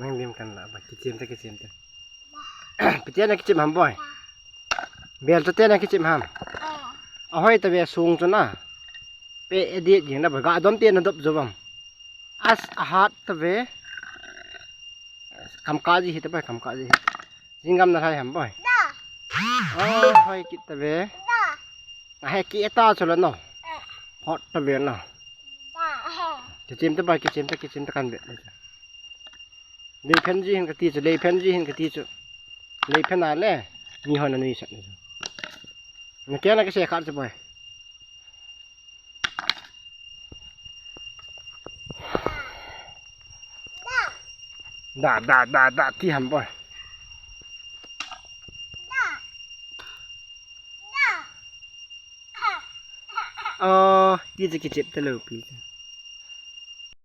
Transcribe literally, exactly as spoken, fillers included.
Nang lim kan la ba, kichim ta, kichim ta. Piti na kichim ham boy. Bel ta te na kichim ham. Ahoi ta ve sung chu na. Pe edit jing na ba, ga dom te na dop jo bam. As ahat ta ve. Kam ka ji hi ta boy, kam ka ji hi. Jing gam na hai ham boy. Da. Oh, hoi kit ta ve. Da. Na he ki eta chu la no. Hot ta ve na. Da. Kichim ta boy, kichim ta, kichim ta kan ve. Lei phen ji hin kati chu, lei phen ji hin kati chu. Lei phen a le, ni hon a nui sat na chu. Na kia na kise khat chu boy. Da, da, da, da, ti ham boy. Oh, ti chu kichep ta lo pi chu.